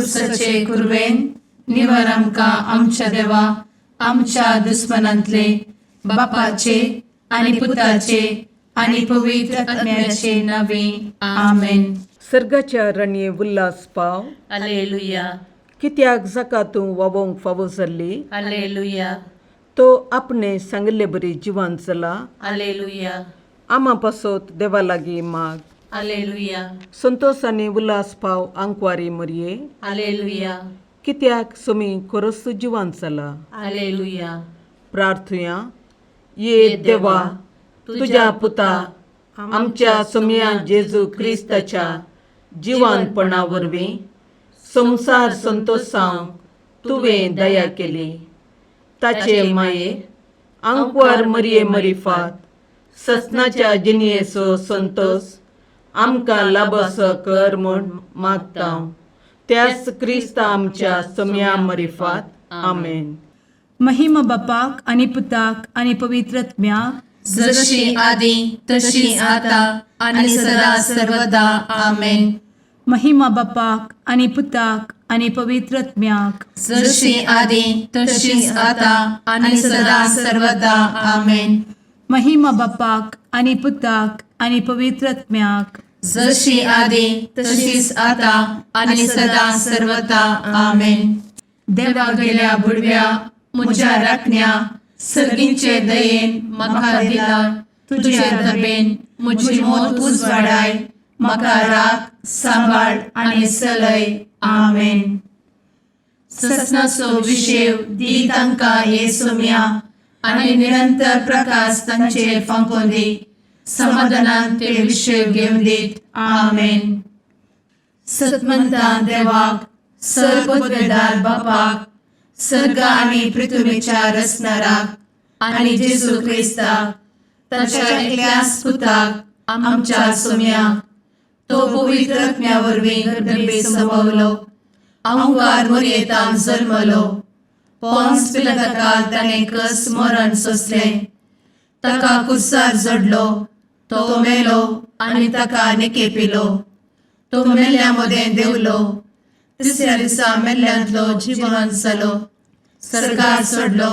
कुर्साचे कुरवेन निवर आमकां आमच्या देवा आमच्या दुस्मनांतले बापाचे आनी पुताचे आनी पवित्र आत्म्याचे नावे. आमेन. सर्गाच्या रणये उल्हास पाव. अलेलुया. कित्याक जाका तूं वावोंक फावो जाल्ली, अलेलुया. तो आपणे सांगिल्ले बरी जिवान चला. अलेलुया. आमा पासत देवा लागीं माग. अलेलुया. संतोस आनी उल्हास पाव आंकवारी मरये. अलेलुया. कित्याक सुमी खरोच जिवान चला. अलेलुया. प्रार्थुया. ये देवा, तुज्या पुता आमच्या सोमया जेजू क्रिस्ताच्या जिवानपणा वरवीं संवसार संतोसांव तुवें दया केली. ताचे माये आंकवार मरये मरिफात ससनाच्या जिणयेचो संतोस आमकां लाबसो कर म्हूण मागता, त्याच क्रिस्ता आमच्या सोमया मरिफात. आमेन. महिमा बापाक आनी पुताक आनी पवित्र आत्म्याक. जशी आदी तशी आता आणि सदा सर्वदा. आमेन. महिमा बापाक आनी पुताक आनी पवित्र आत्म्याक. जशी आदी तशीच आता आणि सदा सर्वदा. आमेन. महिमा बापाक आनी पुताक आनी पवित्र आत्म्याक. जशी आदी तशीच आता आणि सदा सर्वदा. आमेन. देवा गेल्या बुडव्या म्हज्या राखण्या, सर्गींचे दयेन म्हाका दिला तुझे दबेन म्हजी मोत उजवाडाय, म्हाका राख, सांबाळ आनी चलय. आमेन. ससनाचो विशेव दी तांकां ये सोम्या आनी निरंतर प्रकाश तांचेर फांकोवन दी. समाधानान ते विशेव घेवन दीत. आमेन. सतमंता देवाक, सर्वपदवेदार बापाक, सर्ग आनी पृथ्वीच्या रचणाराक आनी जेजू क्रिस्ताक ताच्या एकल्याच पुताक आमच्या सोम्याक, तो पवित्र आत्म्या वरवीं गर्भे संभवलो, अंकार मोरयेतान जल्मलो, पोन्स पिलाताकाल ताणें कस मरण सोंसलें, ताका कुर्सार जडलो, तो मेलो आनी ताका निकेपिलो, तो मेल्ल्या मदें देंवलो, तिसऱ्या दिसा मेल्ल्यांतलो जिवन जालो, सरकार सोडलो,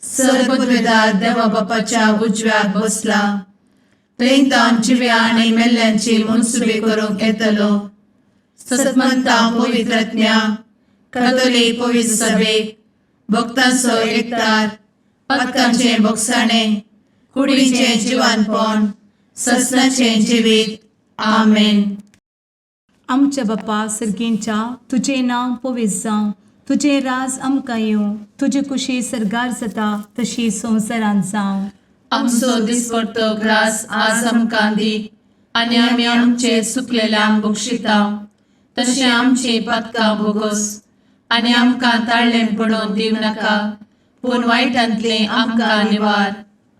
सर्वपदवेदार देवा बापाच्या उजव्याक बसला, थंय तावन जिव्या आनी मेल्ल्यांची मनसुबी करूंक येतलो. सतमंता पवित्रज्ञा कथोलीक पवित्र सभेक, भक्तांचो एकतार, पातकांचें बोगसाणें, कुडीचें जिवानपण, ससनाचें जिवीत. आमेन. आमच्या बापा सर्गींच्या, तुजें नांव पवित्र जावं, तुजें राज आमकां येवं, तुजी कुशी सर्गार जाता तशी संवसारांत जावं. आमचो दिसपडतो ग्रास आज आमकां दी आनी आमी आमचे सुकलेल्यांक बक्षिता तशें आमची पातकां भोगोस आनी आमकां ताळ्ळें पडोवन दिवं नाका, पूण वायटांतलें आमकां निवार.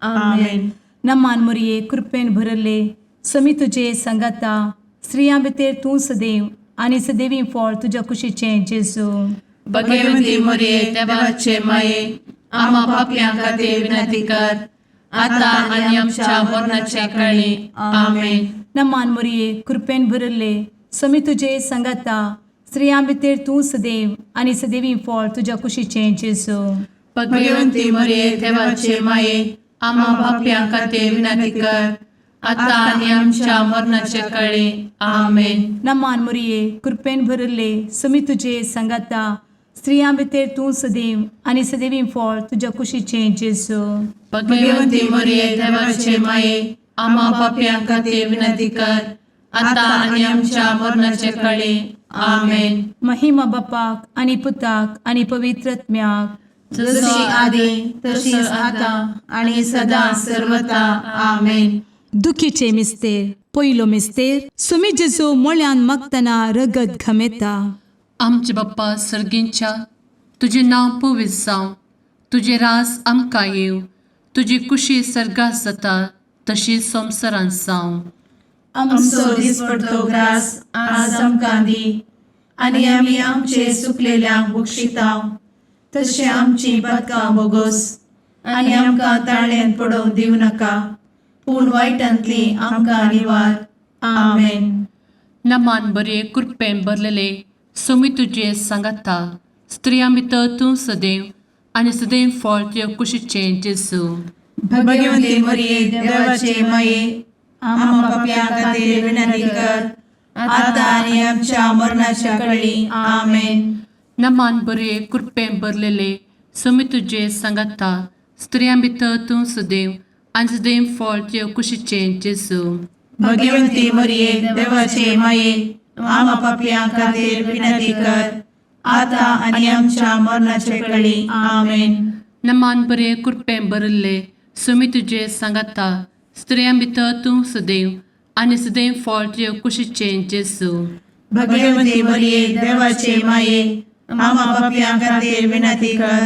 आमेन. नमान मोरये, कृपेन भरले, समी तुजे सांगाता, स्त्रियां भितर तूं सदैव आनी सदैवी फळ तुज्या कुशीचें जेजू. भगवती मोरये, देवाचे माये, आमा पापयां खातीर विनंती कर, आतां आनी आमच्या मरणाच्या काळी. आमेन. नमान मोरये, कृपेन भरले, समी तुजे सांगाता, स्त्रियां भितर तूं सदैव आनी सदैवी फळ तुज्या कुशीचें जेजू. भगवंती मोरये, देवाचे माये, आमा पापयां खातीर विनंती कर, आतां आनी आमच्या मरणाच्या काळी. आमेन. नमान मोरये, कृपेन भरले, समी तुजे सांगाता, स्त्रियां भितर तूं सदैव आनी सदैवी फळ तुज्या कुशीचें जेजू. भगवंती मोरये, देवाचे माये, आमा पापयां खातीर विनंती कर, आतां आनी आमच्या मरणाच्या काळी. आमेन. महिमा बापाक आनी पुताक आनी पवित्र आत्म्याक. जशी आदी तशीच आतां आनी सदां सर्वता. आमेन. दुखीचे मिस्तेर. पयलो मिस्तेर. सुमी जेजू मोळ्यान मागतना रगत घमेता. आमचे बाप्पा सर्गींच्या, तुजें नांव पवित्र जावं, तुजें रास आमकां येवं, तुजी कुशी सर्गात जाता तशी संवसारांत जावं. आमचो दिसपडतो ग्रास आज आमकां दी आनी आमी आमचे सुकलेल्यांक बक्षिता तशें आमची पातकां बोगोस आनी आमकां ताळ्ळेन पडोवंक दिवं नाका, पूण वायटांतली आमकां निवार. आमेन. नमान बरे, कृपेन भरलेले, सोमी तुजे सांगाता स्त्रियां भितर तूं सदैव आनी सदैव फळ तुजे कुशीचें जेजू. भगवंती मरिये, देवाचे माये, आम्हा पापयां खातीर विनंती कर, आता आनी आमच्या मरणाच्या कळी. आमेन. नमान बरे कृपें भरलेले, सोमी तुजे सांगाता स्त्रियां भितर तूं सदैव आनी सदैव फळ तुजे कुशीचें जेजू. भगवंती मरिये, देवाचे माये, आम्हा पापयां खातीर विनंती कर, आता आनी आमच्या मरणाच्या कळी. आमेन. नमान बरे कृपें भरिल्ले, सोमी तुजे सांगाता स्त्रियां भितर तूं सदैव आनी सदैव फळ तुजे कुशीचें जेजू. भगवंती मरिये, देवाचे माये, आम्हा पापयां खातीर विनंती कर,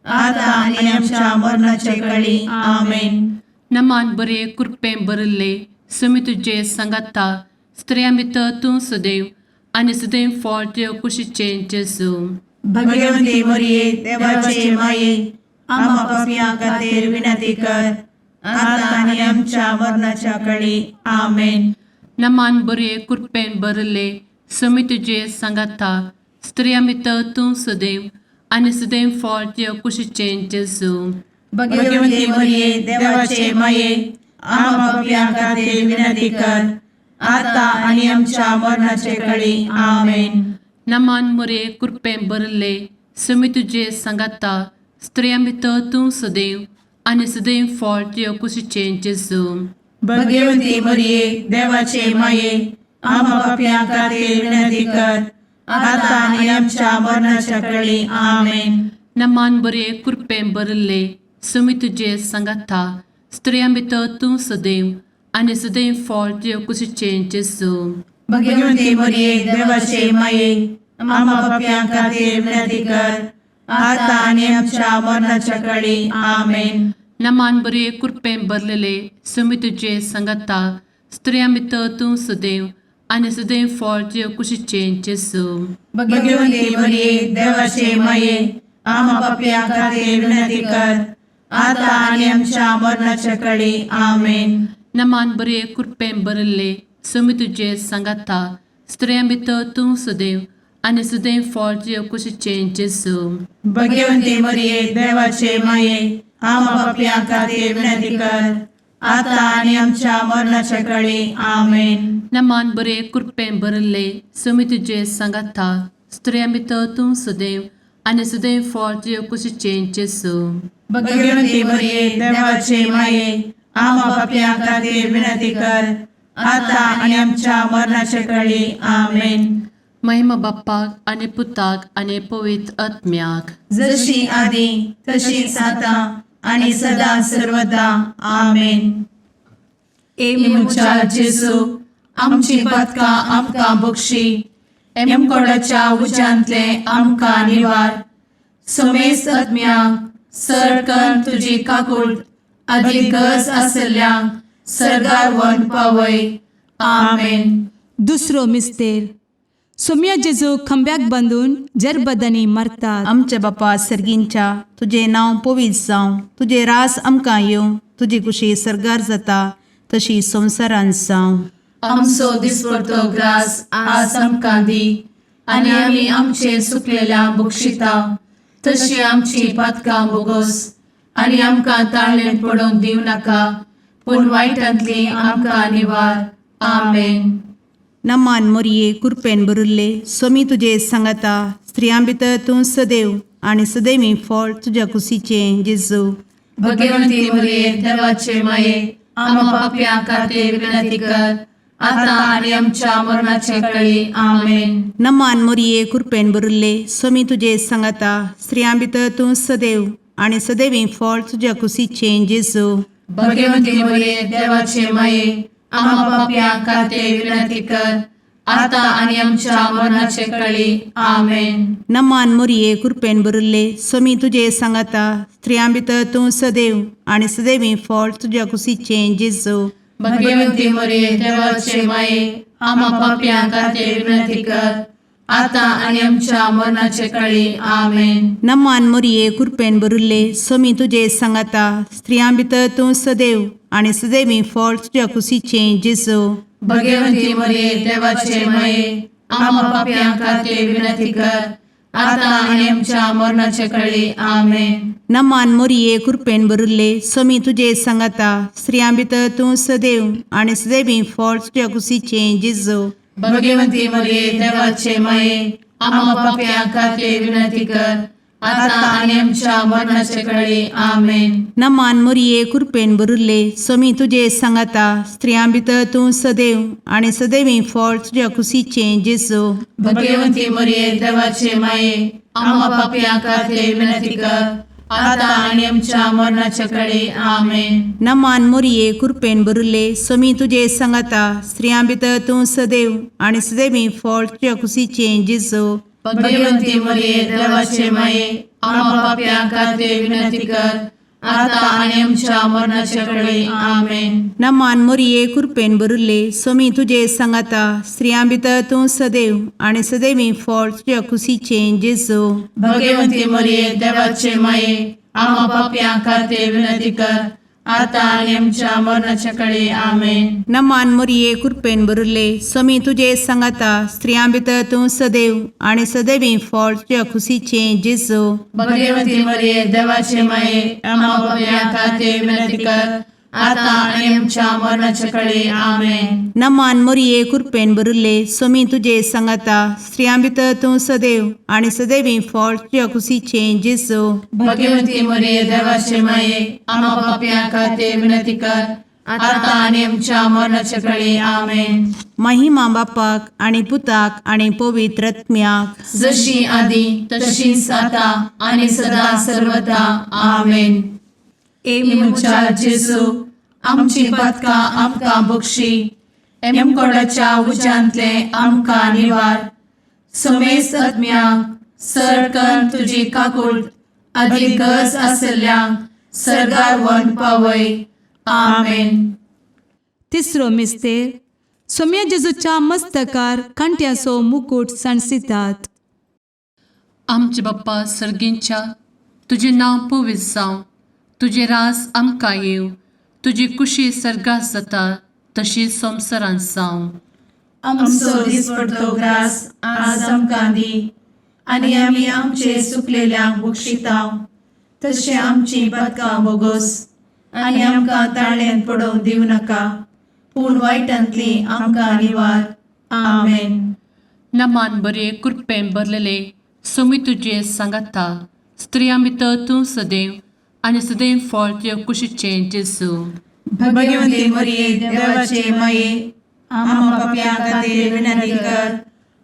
आता आनी आमच्या मरणाच्या कळी. आमेन. नमान बरे कृपें भरिल्ले, सोमी तुजे सांगाता स्त्रियां भितर तूं सदैव आनी सदैव फळ तुजे कुशीचें जेजू. भगवंती मरिये, देवाचे माये, आम्हा पापयां खातीर विनंती कर, आता आनी आमच्या मरणाच्या कळी. आमेन. नमान बरे कृपेन भरिल्ले, सोमी तुजे सांगाता स्त्रियां भितर तूं सदैव आनी सदैव फळ तुजे कुशीचें जेजू. भगवंती मरिये, देवाचे माये, आम्हा पापयां खातीर विनंती कर, आता आनी आमच्या मरणाचे कळी. आमेन. नमान मोरे कृपेन भरिल्ले, सोमी तुजे सांगाता स्त्रियां भितर तूं सदैव आनी सदैव फळ तुजे कुशीचें जेजू. भगवंती मरिये, देवाचे माये, आम्हा पापयां खातीर विनंती कर, आता आनी आमच्या मरणाच्या कळी. आमेन. नमान बरे कृपेन भरिल्ले, सोमी तुजे सांगाता स्त्रियां भितर तूं सदैव आनी सदैव फळ तुजे कुशीचें जेजू. भगवंती मरिये, देवाचे माये, आम्हा पापयां खातीर विनंती कर, आता आनी आमच्या मरणाच्या कळी. आमेन. नमान बरे कृपेन भरलेले, सोमी तुजे सांगाता स्त्रियां भितर तूं सदैव आनी सदैव फळ तुजे कुशीचें जेजू. भगवंती मरिये, देवाचे माये, आम्हा पापयां खातीर विनंती कर, आता आनी आमच्या मरणाच्या कळी. आमेन. नमान बरे कृपेन भरिल्ले, सोमी तुजे सांगाता स्त्रियां भितर तूं सदैव आनी सदैव फळ तुजे कुशीचें जेजू. भगवंती मरिये, देवाचे माये, आम्हा पापयां खातीर विनंती कर, आता आनी आमच्या मरणाच्या कळी. आमेन. नमान बरे कृपेन भरिल्ले, सोमी तुजे सांगाता स्त्रियां भितर तूं सदैव आनी सदैव फळ तुजे कुशीचें जेजू. भगवंती मरिये, देवाचे माये, आम्हा पापयां खातीर विनंती कर, आता आनी आमच्या मरणाच्या कळी. आमेन. महिमा बाप्पाक आनी पुताक आनी पवित्र आत्म्याक. जशी आदी तशीच आता आणि सदा सर्वदा. आमेन. ए म्हज्या जेजू, आमची पातकां आमकां बक्षी, एमकोडाच्या उज्यांतले आमकां निवार, समेस्त आत्म्यांक सरकन तुजी काकूट आदी गरज आसल्ल्यांक सर्गार व्हरून पावय. आमेन. दुसरो मिस्तेर. सोम्या जेजू खांब्याक बांदून जरबदांनी मारतात. आमच्या बापा सर्गींच्या, तुजें नांव पवित्र जावं, तुजें रास आमकां येवं, तुजी कुशी सर्गार जाता तशी संवसारांत जावं. आमचो दिसपडतो ग्रास आज आमकां दी, आनी आमी आमचे सुकलेल्या बक्षिता तशी आमची पातकां बोगोस, आनी आमकां ताळणें पडोवंक दिवं नाका, पूण वायटांतली आमकां निवार. आमेन. नमान मोरये, कुरपेन भरिल्ले, सोमी तुजे सांगाता स्त्रियां भितर तूं सदैव आनी सदैवी फळ तुज्या कुशीचें जेजू. भगवंती मरिये, देवाचे माये, आम्हा पापयां खातीर विनंती कर, आता आनी आमच्या मरणाचे कळी. आमेन. नमान मोरये, कुरपेन भरिल्ले, सोमी तुजे सांगाता स्त्रियां भितर तूं सदैव आनी सदैवी फळ तुज्या कुशीचें जेजू. भगवंती मरिये, देवाचे माये, आम्हा पापयां खातीर विनंती कर, आता आनी आमच्या मरणाचे कळी. आमेन. नमान मोरये, कुरपेन भरिल्ले, सोमी तुजे सांगाता स्त्रियां भितर तूं सदैव आनी सदैवी फळ तुज्या कुशीचें जेजू. भगवंती मरिये, देवाचे माये, आम्हा पापयां खातीर विनंती कर, आता आनी आमच्या मरणाचे कळी. आमेन. नमान मोरये, कुरपेन भरिल्ले, सोमी तुजे सांगाता स्त्रियां भितर तूं सदैव आनी सदैवी फळ तुज्या कुशीचें जेजू. भगवंती मरिये, देवाचे माये, आम्हा पापयां खातीर विनंती कर आतां आनी आमच्या मरणाच्या कळी. आमेन. नमान मोरये, कृपेन भरिल्ले, स्वामी तुजे सांगाता. स्त्रियां भितर तूं सदैव आनी सदैवी फळ तुज्या कुशीचें जेजू. भगवंती मरिये, देवाचे माये, आम्हा पापयां खातीर विनंती कर आतां आनी आमच्या मरणाच्या कळी. आमेन. नमान मोरये, कृपेन भरिल्ले, स्वामी तुजे सांगाता. स्त्रियां भितर तूं सदैव आनी सदैवी फळ तुज्या कुशीचें जेजू. भगवंती मरिये, देवाचे माये, आम्हा पापयां खातीर विनंती कर आतां आनी आमच्या मरणाच्या कळी. आमेन. नमान मोरये, कृपेन भरिल्ले, स्वामी तुजे सांगाता. स्त्रियां भितर तूं सदैव आनी सदैवी फळ तुज्या कुशीचें जेजू. भगवंती मरिये, देवाचे माये, आम्हा पापयां खातीर विनंती कर आतां आनी आमच्या मरणाच्या कळी. आमेन. नमान मोरये, कृपेन भरिल्ले, स्वामी तुजे सांगाता. स्त्रियां भितर तूं सदैव आनी सदैवी फळ तुज्या कुशीचें जेजू. भगवंती मरिये, देवाचे माये, आम्हा पापयां खातीर विनंती कर आतां आनी आमच्या मरणाच्या कळी. आमेन. नमान मोरये, कृपेन भरिल्ले, स्वामी तुजे सांगाता. स्त्रियां भितर तूं सदैव आनी सदैवी फळ तुज्या कुशीचें जेजू. भगवंती मरिये, देवाचे माये, आम्हा पापयां खातीर विनंती कर आतां आनी आमच्या मरणाच्या कळी. आमेन. नमान मोरये, कृपेन भरिल्ले, स्वामी तुजे सांगाता. स्त्रियां भितर तूं सदैव आनी सदैवी फळ तुज्या कुशीचें जेजू. भगवंती मरिये, देवाचे माये, आम्हा पापयां खातीर विनंती कर आतां आनी आमच्या मरणाच्या कळी. आमेन. महिमा बापाक आनी पुताक आनी पवित्र आत्म्याक. जशी आदी तशीच आता आणि सदा सर्वदा. आमेन. ए म्हज्या जेजू, आमची पातकां आमकां बक्षी, एमकोडाच्या उज्यांतले आमकां निवार, समेस्त आत्म्यांक सरकन तुजी काकूट आदी गरज आसल्ल्यांक सर्गार व्हरून पावय. आमेन. तिसरो मिस्तेर, सोम्या जेजूच्या मस्तकार कांट्याचो मुकूट सांडसितात. आमचे बाप्पा सर्गींच्या, तुजें नांव पवित्र जावं, तुजें राज आमकां येवं, तुजी कुशी सर्गात जाता तशी संवसारांत जावं. आमचो दिसपडतो ग्रास आज आमकां दी आनी आमी आमचे सुकलेल्यांक बक्षितांव तशें आमची पातकां बोगोस आनी आमकां ताळ्यान पडोवंक दिवं नाका, पूण वायटांतली आमकां निवार. आमेन. नमान बरे, कृपेन भरलेले, सोमी तुजे सांगाता. स्त्रियां भितर तूं सदैव आनी सदैव फळ तुज्या कुशीचें जेजू. भगवंती मरिये, देवाचे माये, आम्हा पापयां खातीर विनंती कर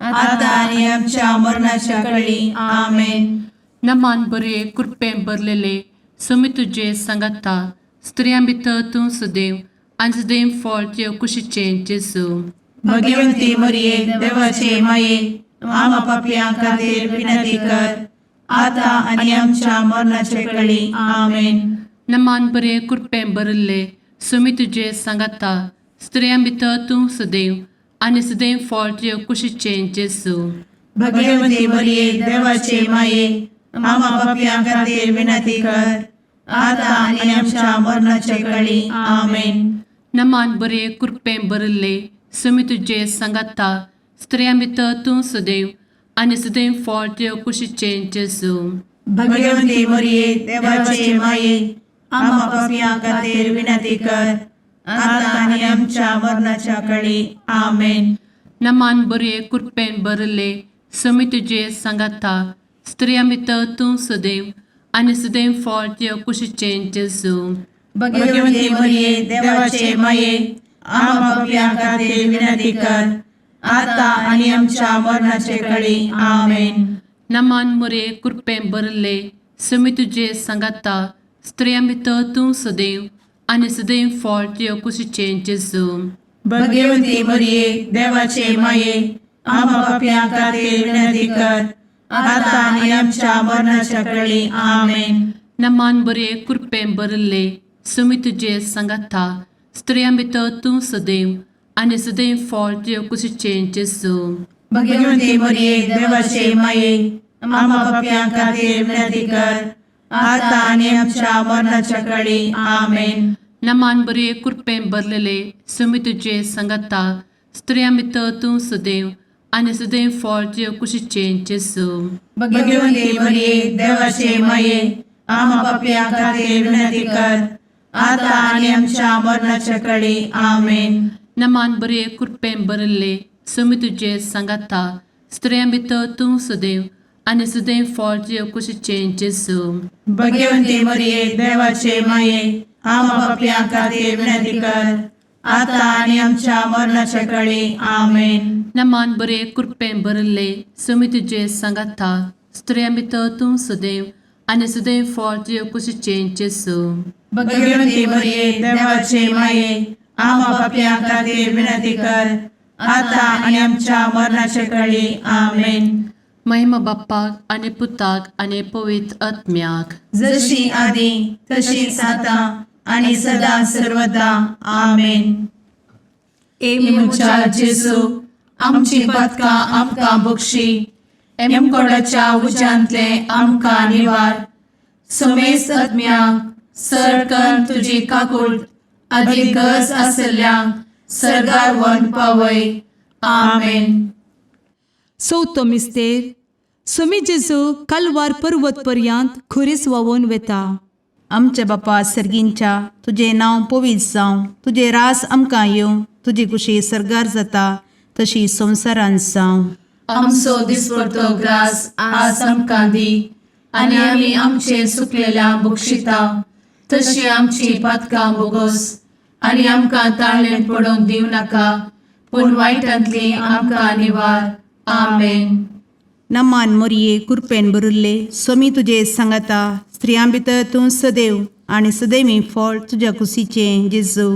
आता आनी आमच्या मरणाच्या कळी. आमेन. नमान बरे, कृपेन भरलेले, सोमी तुजे सांगाता. स्त्रियां भितर तूं सदैव आनी सदैव फळ तुज्या कुशीचें जेजू. भगवंती मरिये, देवाचे माये, आम्हा पापयां खातीर विनंती कर आता आनी आमच्या मरणाच्या कळी. आमेन. नमान बरे, कृपेन भरिल्ले, सोमी तुजे सांगाता. स्त्रियां भितर तूं सदैव आनी सदैव फळ तुज्या कुशीचें जेजू. भगवंती मरिये, देवाचे माये, आम्हा पापयां खातीर विनंती कर आता आनी आमच्या मरणाच्या कळी. आमेन. नमान बरे, कृपेन भरिल्ले, सोमी तुजे सांगाता. स्त्रियां भितर तूं सदैव आनी सदैव फळ तुज्या कुशीचें जेजू. भगवंती मरिये, देवाचे माये, आम्हा पापयां खातीर विनंती कर आता आनी आमच्या मरणाच्या कळी. आमेन. नमान बरे, कृपेन भरिल्ले, सोमी तुजे सांगाता. स्त्रियां भितर तूं सदैव आनी सदैव फळ तुज्या कुशीचें जेजू. भगवंती मरिये, देवाचे माये, आम्हा पापयां खातीर विनंती कर आता आनी आमच्या मरणाचे कळी. आमेन. नमान मुरे, कृपेन भरिल्ले, सोमी तुजे सांगाता. स्त्रियां भितर तूं सदैव आनी सदैव फळ तुज्या कुशीचें जेजू. भगवंती मरिये, देवाचे माये, आम्हा पापयां खातीर विनंती कर आता आनी आमच्या मरणाच्या कळी. आमेन. नमान बरे, कृपेन भरिल्ले, सोमी तुजे सांगाता. स्त्रियां भितर तूं सदैव आनी सदैव फळ तुज्या कुशीचें जेजू. भगवंती मरिये, देवाचे माये, आम्हा पापयां खातीर विनंती कर आता आनी आमच्या मरणाच्या कळी. आमेन. नमान बरे, कृपेन भरलेले, सोमी तुजे सांगाता. स्त्रियां भितर तूं सदैव आनी सदैव फळ तुजे कुशीचें जेजू. भगवंती मरिये, देवाचे माये, आमा पापयां खातीर विनंती कर, आता आनी आमच्या मरणाच्या कडी. आमेन. नमान बरे कृपेन भरिल्ले, स्वामी तुजे सांगाता, स्त्रियां भितर तूं सदैव आनी सदैव फळ तुजे कुशीचें जेजू. भगवंती मरिये, देवाचे माये, आमा पापयां खातीर विनंती कर, आता आनी आमच्या मरणाच्या कडी. आमेन. नमान बरे कृपेन भरिल्ले, स्वामी तुजे सांगाता, स्त्रियां भितर तूं सदैव आनी सदैव फळ तुजे कुशीचें जेजू. भगवंती मरिये, देवाचे माये, आमा पापयां खातीर विनंती कर, आता आनी आमच्या मरणाच्या कडी. आमेन. महिमा बाप्पाक आनी पुताक आनी पवित्र आत्म्याक. जशी आदी तशीच आता आणि सदा सर्वदा. आमेन. ए म्हज्या जेजू, आमची पातकां आमकां बक्षी, एमकोडाच्या उज्यांतले आमकां निवार, समेस्त आत्म्यांक सरकन तुजी काकूळ आदी गरज आसल्ल्यांक सर्गार व्हरून पावय. आमेन. चवथो मिस्तेर. स्वामी जेजू कालवार पर्वत पर्यंत खुरीस व्हांवून वता. आमच्या बापा सर्गींच्या, तुजें नांव पवित्र जावं, तुजें रास आमकां येवं, तुजी कुशी सर्गार जाता तशी संवसारांत जावं. आमचो दिसपडतो ग्रास आज आमकां दी, आनी आमी आमचे सुकलेल्या बक्षिता तशी आमची पातकां बोगोस, आनी आमकां ताळणेंत पडोवंक दिवं नाका, पूण वायटांतली आमकां निवार. आमेन. नमान मोरये, कुरपेन भरिल्ले, स्वामी तुजे सांगाता, स्त्रियां भितर तूं सदैव आनी सदैवी फळ तुज्या कुशीचें जेजू.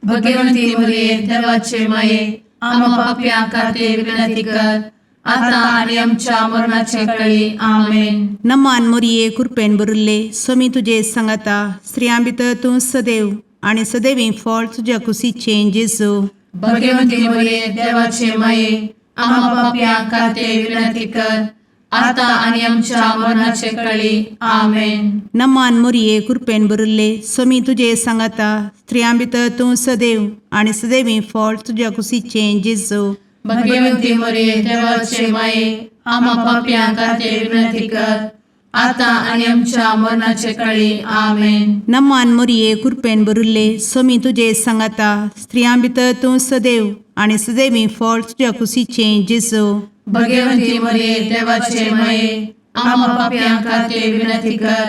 भगवंती मरिये, देवाचे माये, आमा पापयां खातीर विनंती कर, आता आनी आमच्या मरणाचे कळी. आमेन. नमान मोरये, कुरपेन भरिल्ले, स्वामी तुजे सांगाता, स्त्रियां भितर तूं सदैव आनी सदैवी फळ तुज्या कुशीचें जेजू. भगवंती मरिये, देवाचे माये, आमा पापयां खातीर विनंती कर, आता आनी आमच्या मरणाचे कळी. आमेन. नमान मोरये, कुरपेन भरिल्ले, स्वामी तुजे सांगाता, स्त्रियां भितर तूं सदैव आनी सदैवी फळ तुज्या कुशीचें जेजू. भगवंती मरिये, देवाचे माये, आमा पापयां खातीर विनंती कर, आता आनी आमच्या मरणाचे कळी. आमेन. नमान मोरये, कुरपेन भरिल्ले, स्वामी तुजे सांगाता, स्त्रियां भितर तूं सदैव आनी सदैवी फळ तुज्या कुशीचें जेजू. भगवंती मरिये, देवाचे माये, आमा पापयां खातीर विनंती कर,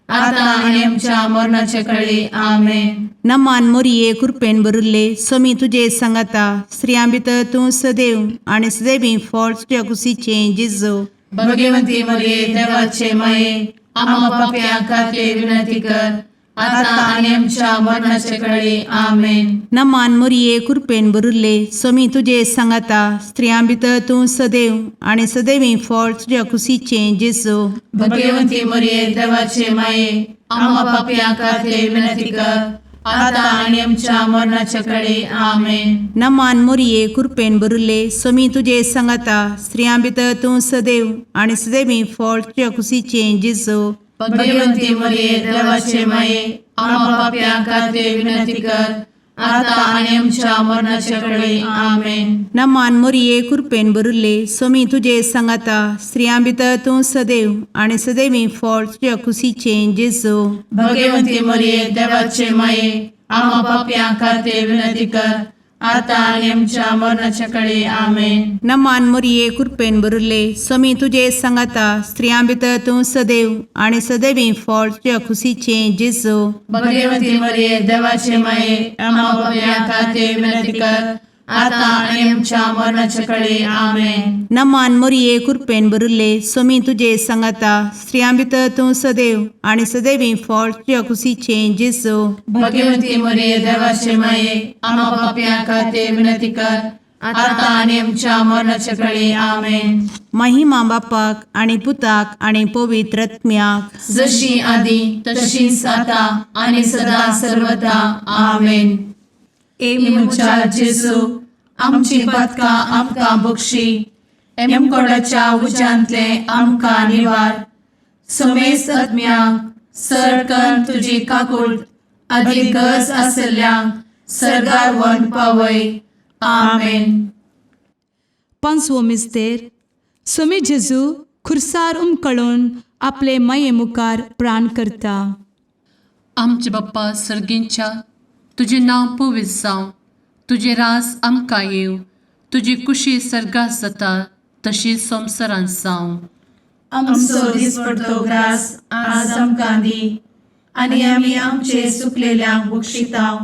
आता आनी आमच्या मरणाचे कळी. आमेन. नमान मोरये, कुरपेन भरिल्ले, स्वामी तुजे सांगाता, स्त्रियां भितर तूं सदैव आनी सदैवी फळ तुज्या कुशीचें जेजू. भगवंती मरिये, देवाचे माये, आमा पापयां खातीर विनंती कर, आता आनी आमच्या मरणाचे कळी. आमेन. नमान मोरये, कुरपेन भरिल्ले, स्वामी तुजे सांगाता, स्त्रियां भितर तूं सदैव आनी सदैवी फळ तुज्या कुशीचें जेजू. भगवंती मरिये, देवाचे माये, आमा पापयां खातीर विनंती कर, आता आनी आमच्या मरणाचे कळी. आमेन. नमान मोरये, कुरपेन भरिल्ले, स्वामी तुजे सांगाता, स्त्रियां भितर तूं सदैव आनी सदैवी फळ तुज्या कुशीचें जेजू. भगवंती मरिये, देवाचे माये, आमा पापयां खातीर विनंती कर, आता आनी आमच्या मरणाचे कळी. आमेन. नमान मोरये, कुरपेन भरिल्ले, स्वामी तुजे सांगाता, स्त्रियां भितर तूं सदैव आनी सदैवी फळ तुज्या कुशीचें जेजू. भगवंती मरिये, देवाचे माये, आमा पापयां खातीर विनंती कर, आता आनी आमच्या मरणाच्या कळी. आमेन. नमान मोरये, कुरपेन भरिल्ले, स्वामी तुजे सांगाता, स्त्रियां भितर तूं सदैव आनी सदैवी फळ तुज्या कुशीचें जेजू. भगवंती मरिये, देवाचे माये, आमा पापयां खातीर विनंती कर, आता आनी आमच्या मरणाच्या कळी. आमेन. नमान मोरये, कुरपेन भरिल्ले, स्वामी तुजे सांगाता, स्त्रियां भितर तूं सदैव आनी सदैवी फळ तुज्या कुशीचें जेजू. भगवंती मरिये, देवाचे माये, आमा पापयां खातीर विनंती कर, आता आनी आमच्या मरणाच्या कळी. आमेन. महिमा बापाक आनी पुताक आनी पवित्र आत्म्याक. जशी आदी तशीच आता आणि सदा सर्वदा. आमेन. ए म्हज्या जेजू, आमची पातकां आमकां बक्षी, एमकोडाच्या उज्यांतले आमकां निवार, समेस्त आत्म्यांक सरकन तुजी काकूळ आदी गरज आसल्ल्यांक सर्गार व्हरून पावय. आमेन. पांचवो मिस्तेर सोमी जेजू खुर्सार उमकळून आपले माये मुखार प्राण करता. आमचे बाप्पा सर्गींच्या, तुजें नांव पवित्र जावं, तुजें राज आमकां येवं, तुजी कुशी सर्गात जाता तशी संवसारांत जावं. आमचो दिसपडतो ग्रास आज आमकां दी आनी आमी आमचे सुकलेल्यांक बक्षितांव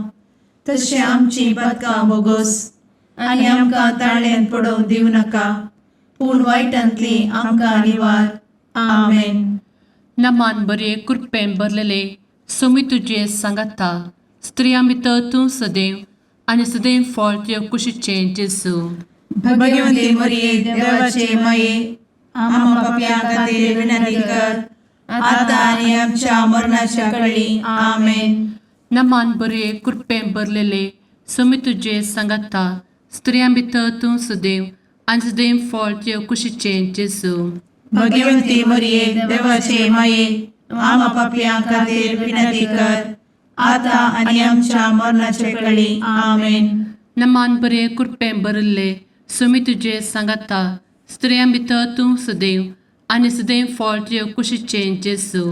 तशें आमची पदकां बोगोस आनी आमकां ताळ्यान पडोवंक दिवं नाका पूण वायटांतली आमकां निवार. आमेन. नमान बरे कृपेन भरलेले सोमी तुजे सांगाता, स्त्रियां भितर तूं सदैव आनी सदैव फळ तुजे कुशीचें जेजू. भगवंती मरिये, देवाचे माये, आम्हा पापयां खातीर विनंती कर आता आनी आमच्या मरणाच्या कळी. आमेन. नमान बरे कृपेन भरलेले सोमी तुजे सांगाता, स्त्रियां भितर तूं सदैव आनी सदैव फळ तुजे कुशीचें जेजू. भगवंती मरिये, देवाचे माये, आम्हा पापयां खातीर विनंती कर आता आनी आमच्या मरणाच्या कळी. आमेन. नमान बरे कृपेन भरिल्ले सोमी तुजे सांगाता, स्त्रियां भितर तूं सदैव आनी सदैव फळ तुजे कुशीचें जेजू.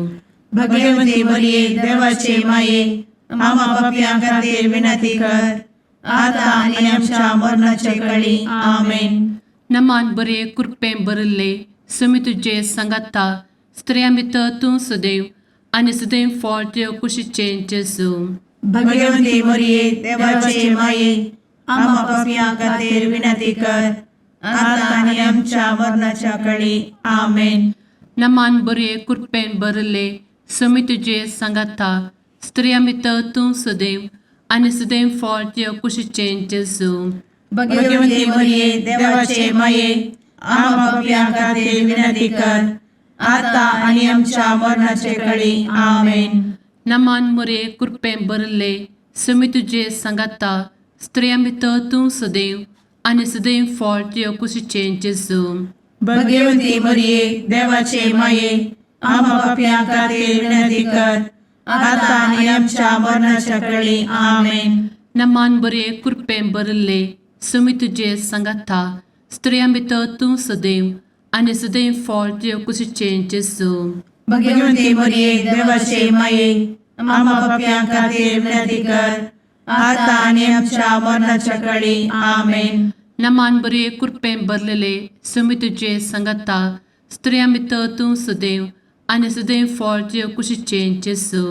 भगवंती मरिये, देवाचे माये, आम्हा पापयां खातीर विनंती कर आता आनी आमच्या मरणाच्या कळी. आमेन. नमान बरे कृपेन भरिल्ले सोमी तुजे सांगाता, स्त्रियां भितर तूं सदैव आनी सदैव फळ तुजे कुशीचें जेजू. भगवंती मरिये, देवाचे माये, आम्हा पापयां खातीर विनंती कर आता आनी आमच्या मरणाच्या कळी. आमेन. नमान बरे कृपेन भरिल्ले सोमी तुजे सांगाता, स्त्रियां भितर तूं सदैव आनी सदैव फळ तुजे कुशीचें जेजू. भगवंती मरिये, देवाचे माये, आम्हा पापयां खातीर विनंती कर आता आनी आमच्या मरणाचे कळी. आमेन. नमान मोरे कृपेन भरिल्ले सोमी तुजे सांगाता, स्त्रियां भितर तूं सदैव आनी सदैव फळ तुजे कुशीचें जेजू. भगवंती मरिये, देवाचे माये, आम्हा पापयां खातीर विनंती कर आता आनी आमच्या मरणाच्या कळी. आमेन. नमान बरे कृपेन भरिल्ले सोमी तुजे सांगाता, स्त्रियां भितर तूं सदैव आनी सदैव फळ तुजे कुशीचें जेजू. भगवंती मरिये, देवाचे माये, आम्हा पापयां खातीर विनंती कर आता आनी आमच्या मरणाच्या कळी. आमेन. नमान बरे कृपेन भरलेले सोमी तुजे सांगाता, स्त्रियां भितर तूं सदैव आनी सदैव फळ तुजे कुशीचें जेजू.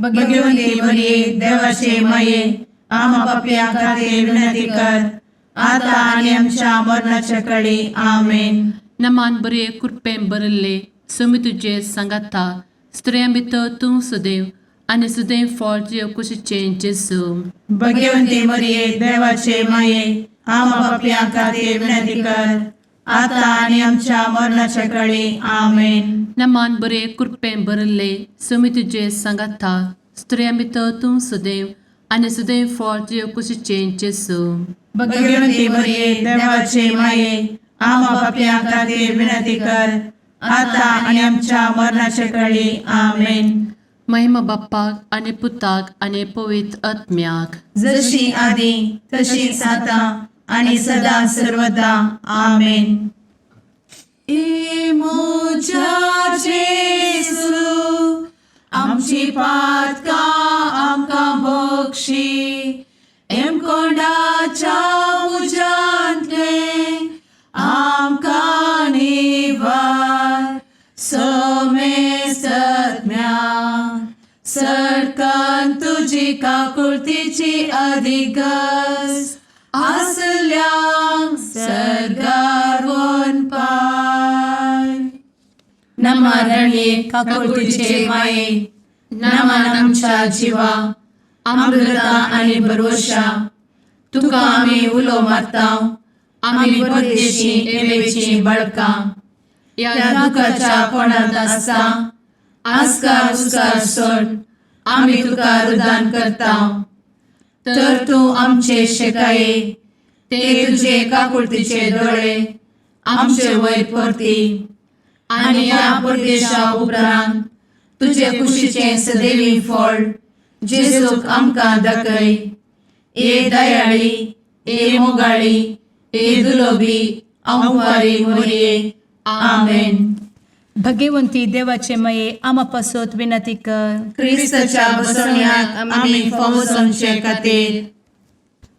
भगवंती मरिये, देवाचे माये, आम्हा पापयां खातीर विनंती कर आता आनी आमच्या मरणाच्या कळी. आमेन. नमान बरे कृपेन भरिल्ले सोमी तुजे सांगाता, स्त्रियां भितर तूं सदैव आनी सदैव फळ तुजे कुशीचें जेजू. भगवंती मरिये, देवाचे माये, आम्हा पापयां खातीर विनंती कर आता आनी आमच्या मरणाच्या कळी. आमेन. नमान बरे कृपेन भरिल्ले सोमी तुजे सांगाता, स्त्रियां भितर तूं सदैव आनी सदैव फळ तुजे कुशीचें जेजू. भगवंती मरिये, देवाचे माये, आम्हा पापयां खातीर विनंती कर आता आनी आमच्या मरणाच्या कळी. आमेन. महिमा बाप्पाक आनी पुताक आनी पवित्र आत्म्याक, जशी आदी तशीच आता आणि सदा सर्वदा. आमेन. ए म्हज्या जेजू, आमची पातकां आमकां बक्षी, एमकोंडाच्या उज्यांतलें आमकां निवार. समेस्तज्ञा सरकान तुजी काकुळतीची अधिगस आसल्यांक सर्गार वनपाय. नमरणे काकुळतीचे माये, नमन आमच्या जिवा, अमृता आणि भरवशा, तुका आमी उलो मारता, आमी परदेशी एवेची बळकां ह्या दुखाच्या कोणांत आसता आस्कार उस्कार सोड आमी तुका रुदान करता, तर तूं आमचे शेकाये ते तुजे काकुळतीचे दोळे आमचे वयर परती आनी ह्या परदेशा उपरांत तुजे कुशीचें सदैवी फळ जेजूक आमकां दाखय. ए दयाळी, ए मोगाळी, ए दुलोबी आंवकारी मोरये. आमेन. भगवंती देवाचे मये आमा पासत विनंती कर. क्रिस्ताच्या बसवण्याक आमी फावो जावचे खातीर.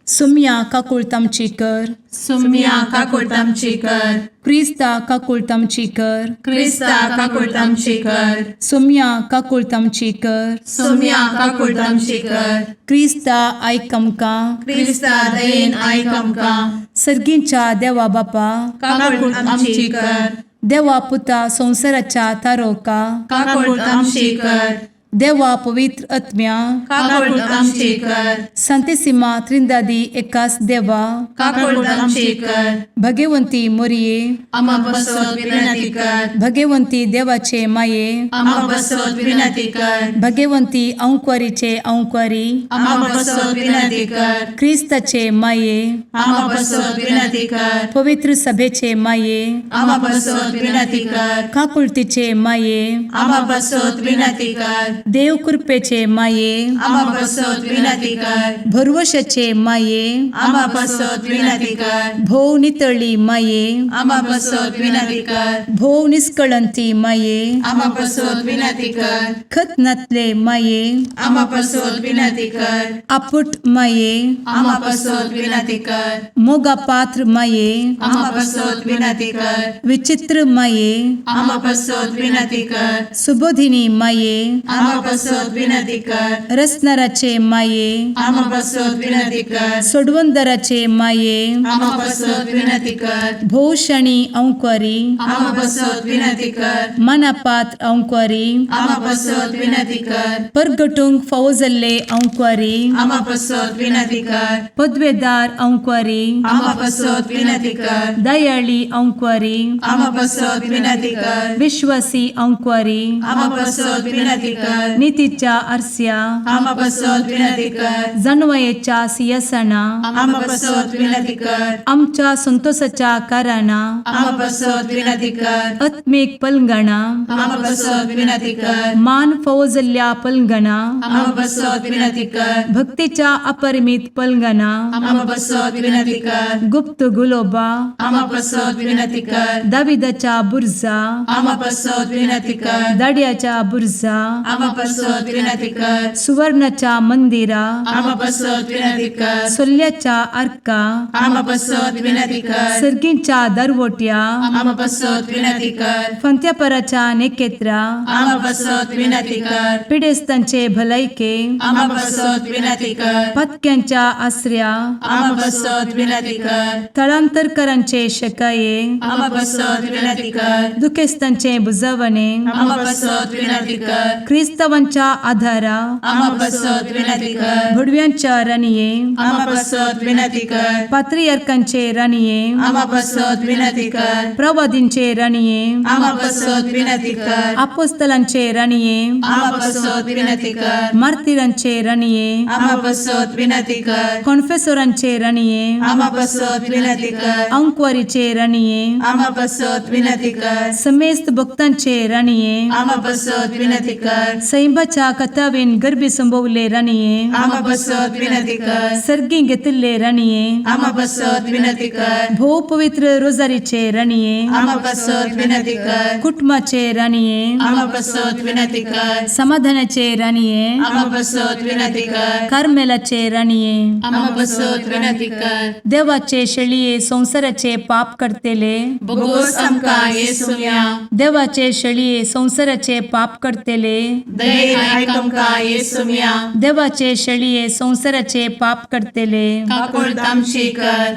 सुम्या काकुळट आमची कर. सुम्या काकुळट आमची कर. क्रिस्ता काकुळट आमची कर. क्रिस्ता काकुळट आमची कर. सुम्या काकुळट आमची कर. सुम्या काकुळट आमची कर. क्रिस्ता आयक आमकां. क्रिस्ता दयेन आयक आमकां. सर्गींच्या देवा बापा, काकुळट आमची कर. देवा पुता संवसाराच्या तारोका, काकुळट आमची कर. देवा पवित्र आत्म्या, काकुळट आमची कर. संतेसिमा त्रिंदादी एकास देवा, काकुळट आमची कर. भगवंती मोरये, आमा पासत विनंती कर. भगवंती देवाचे माये, आमा आमा पासत विनंती कर. भगवंती अंकुरीचे अंकुरी, आमा पासत विनंती कर. क्रिस्ताचे माये, आमा पासत विनंती कर. पवित्र सभेचे माये, आमा पासत विनंती कर. काकुळतीचे माये, आमा पासत विनंती कर. देव कृपेचे माये, आमा पासत विनंती कर. भरवशाचे माये, आमा पासत विनंती कर. भोव नितळी माये, आमा पासत विनंती कर. भोव निष्कळंती माये, आमा पासत विनंती कर. खत नातले माये, आमा पासत विनंती कर. आपुट माये, आमा पासत विनंती कर. मोगा पात्र माये, आमा पासत विनंती कर. विचित्र माये, आमा पासत विनंती कर. सुबोधिनी माये, आमा पासत विनंती कर. रसनाराचे माये, आमा पासत विनंती कर. सोडवंदराचे माये, आमा पासत विनंती कर. भोवशणी अंकुरी, आमा पासत विनंती कर. मनापात्र अंकुरी, आमा पासत विनंती कर. परगटूंक फावो जाल्ले अंकुरी, आमा पासत विनंती कर. पदवेदार अंकुरी, आमा पासत विनंती कर. दयाळी अंकुरी, आमा पासत विनंती कर. विश्वासी अंकुरी, आमा पासत विनंती कर. नितीच्या आरस्या, आमा पासत विनंती कर. जानवयेच्या सिंहासना, आमा पासत विनंती कर. आमच्या संतोषाच्या कारणां, आमा पासत विनंती कर. आत्मीक पलंगणा, आमा पासत विनंती कर. मान फावो जाल्ल्या पलंगणा, आमा पासत विनंती कर. भक्तीच्या अपरिमित पलंगणा, आमा पासत विनंती कर. गुप्त गुलोबा, आमा पासत विनंती कर. दाविदाच्या बुर्जा, आमा पासत विनंती कर. दाड्याच्या बुर्जा, आमा पासत विनंती कर. सुवर्णाच्या मंदिरा, आमा पासत विनंती कर. सोल्ल्याच्या आर्का, आमा पासत विनंती कर. सर्गींच्या दरवट्या, आमा पासत विनंती कर. फंत्यापराच्या नेकेत्रा, आमा पासत विनंती कर. पिडेस्तांचे भलायके, आमा पासत विनंती कर. पत्क्यांच्या आसऱ्या, आमा पासत विनंती कर. थळांतरकरांचे शकाये, आमा पासत विनंती कर. दुखेस्तांचे बुजवणे, आमा पासत विनंती कर. क्रिस्तावांच्या आधारा, आमा पासत विनंती कर. भुडव्यांच्या राणये, आमा पासत विनंती कर. पात्रियार्कांचे राणये, आमा पासत विनंती कर. प्रवादींचे राणये, आमा पासत विनंती कर. आपोस्तलांचे राणये, आमा पासत विनंती कर. मार्तिरांचे राणये, आमा पासत विनंती कर. कॉन्फेसोरांचे राणये, आमा पासत विनंती कर. अंकुवारीचे राणये, आमा पासत विनंती कर. समेस्त भक्तांचे राणये, आमा पासत विनंती कर. सैंबाच्या कथावेन गर्भी संभवले राणये, आमा पासत विनंती कर. सर्गी घेतिल्ले राणये, आमा पासत विनंती कर. भोव पवित्र रोजारीचे राणये, आमा पासत विनंती कर. कुटुंबाचे राणये, आमा पासत विनंती कर. समाधानाचे राणये, आमा पासत विनंती कर. कार्मेलाचे राणये, आमा पासत विनंती कर. देवाचे शेळये संवसाराचे पाप करतेले, बोगोस आमकां येसुम्या. देवाचे शेळये संवसाराचे पाप करतेले, दयेन आयक आमकां येसुम्या. देवाचे शेळये संवसाराचे पाप करतेले, काकुळट आमची कर.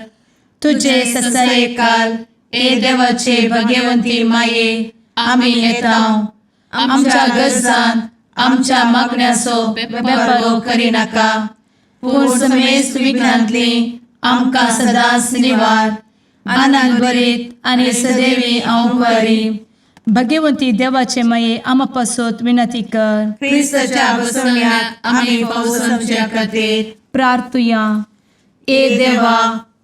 तुझे ससायेकाल ए देवाचे भगवंती माये, आमी येता. आमच्या गरजान आमच्या मागण्याचो बेपारो करिनाका, पूण समेस्त विघ्नांतली आमकां सदांच निवार. आनंद भरीत आनी सदैवी अंकुरी. भगवंती देवाचे माये आमा पासत विनंती कर. क्रिस्ताच्या बसवण्याक आमी फावो समच्या खातीर. प्रार्थुया. ए देवा,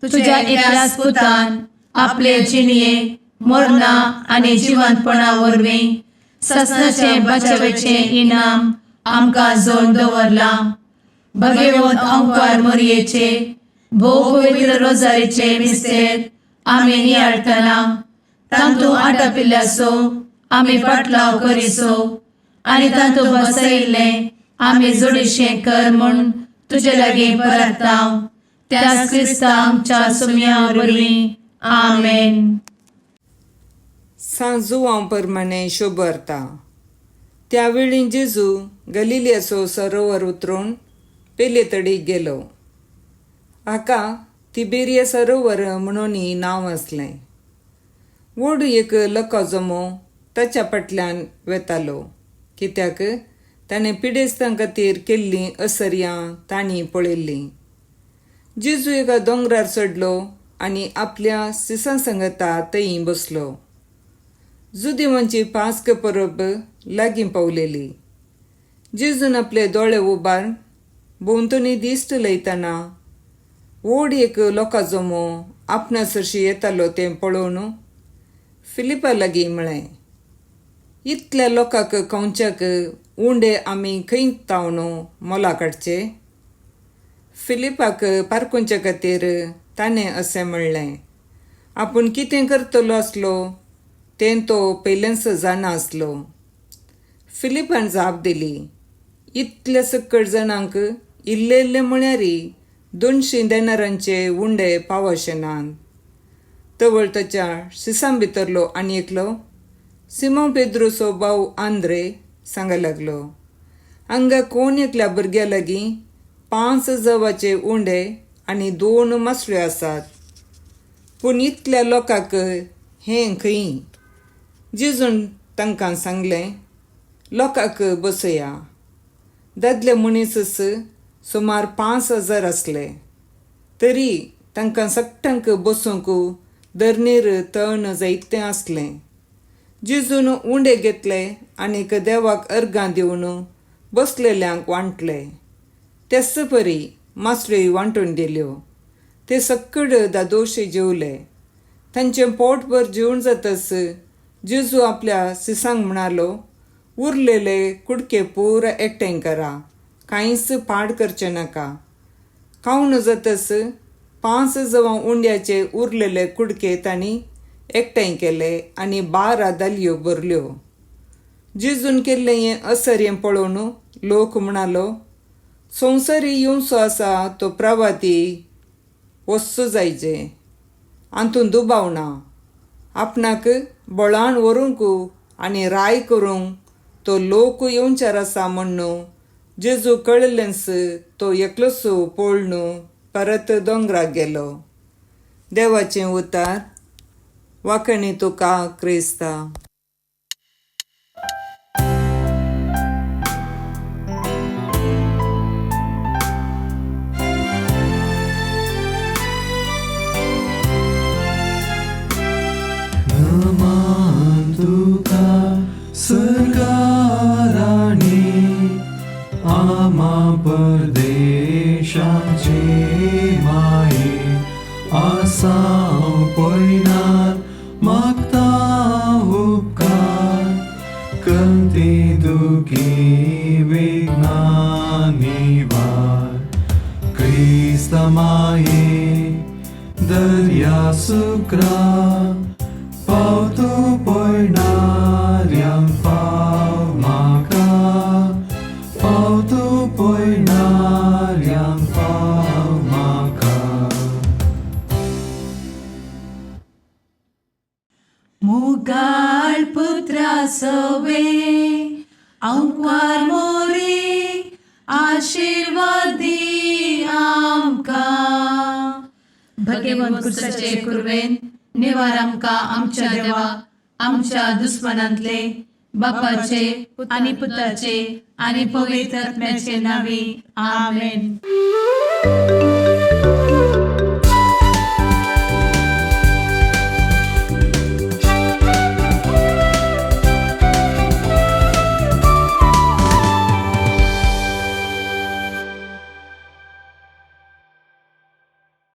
तुझ्या एकल्याच पुतान आपले जिणये मरणा आनी जिवंतपणा वरवीं ससनाचें बचावेचें इनाम आमकां जोड दवरलां. भगवंत अंकार मोरयेचे भोव पवित्र रोजारीचे मिस्तेर आमी नियाळटना तांतू आटापिल्ल्याचो आमी पाटलाव करिसो आनी तांतू बसयिल्लें आमी जोडीशें कर म्हूण तुजे लागीं परताव त्याच क्रिस्ता आमच्या सुमया वरवीं. आमेन. सांत जुवांव परमाणें शोबरता. त्या वेळी जेजू गलिलियाचो सरोवर उतरून पेले तडीक गेलो. हाका तिबेरिया सरोवर म्हणूनय नांव आसलें. व्हड एक लोकां जमो ताच्या फाटल्यान वेतालो, कित्याक ताणें पिडेस्तां खातीर केल्लीं असर्यां तांणी पळयल्लीं. जेजू एका दोंगरार चडलो आनी आपल्या सिसां सांगता थंय बसलो. जुदेवांची पास्क परब लागीं पावलेली. जेजून आपले दोळे उबार भोंवतणी दिश्ट लयतना व्हड एक लोकां जमो आपणा सरशी येतालो तें पळोवन फिलिपा लागीं म्हळें, इतल्या लोकांक खावच्याक उंडे आमी खंय तावन मोला काडचे? फिलिपाक पारखुच्या खातीर ताणें अशें म्हणलें. आपूण कितें करतलो आसलो तें तो पयलेंच जाणा आसलो. फिलिपान जाप दिली, इतल्या सकट जाणांक इल्ले इल्ले म्हळ्यार 200 देनारांचे उंडे पावशे नात. तवळ ताच्या शिसां भितरलो आनी एकलो सिमो पेद्रोचो भाव आंद्रे सांग लागलो, हांगा कोण एकल्या भुरग्या लागीं 5 जवाचे उंडे आनी 2 मासळ्यो आसात, पूण इतल्या लोकांक हें खंय? जेजून तांकां सांगलें, लोकांक बसया. दादले मनीसच सुमार 5000 आसले, तरी तांकां सगळ्यांक बसूंक धरणीर तण जायतें आसलें. जेजून उंडे घेतले आनीक देवाक अर्गां दिवन बसलेल्यांक वांटले. तेच परी मासळ्योय वांटून दिल्यो. ते सक्कड दादोशे जेवले. तांचें पोटभर जेवण जातच जेजू आपल्या सिसांक म्हणालो, उरलेले कुडके पुरा एकठांय करा, कांयच पाड करचें नाका. खावन जातच 5 जवां उंड्याचे उरलेले कुडके तांणी एकठांय केले आनी 12 दालयो भरल्यो. जेजून केल्लें हें असर्यें पळोवन लोक म्हणालो, संवसारी येवचो आसा तो प्रवाती वस्तू जायचे, हातूंत दुबाव ना. आपणाक बळान व्हरूंक आनी राय करूंक तो लोक येवच्यार आसा म्हण्ण जेजू कळिल्लेंच तो एकलोच पळोवन परत दोंगराक गेलो. देवाचें उतार. वाकणी तुका क्रिस्ता. नमन तुका सरकाराणी आमा परदेशाचे माये आसाव पयनार मागता उपकार कंती दुखी विघ्ना निवार क्रिस्ता माये दर्या सुक्रा पावतो पयणाऱ्यांक पाव म्हाका पावतो पयणाऱ्यांक पाव म्हाका. मुगाळ पुत्रा सवे अंकार मोरे आशीर्वादी आमकां. भगवंत कुर्साचे कुर्वेन निवार आमकां आमच्या देवा आमच्या दुस्मनांतले बापाचे आनी पुताचे आनी पवित्र आत्म्याचे नांवी. आमेन. आमेन.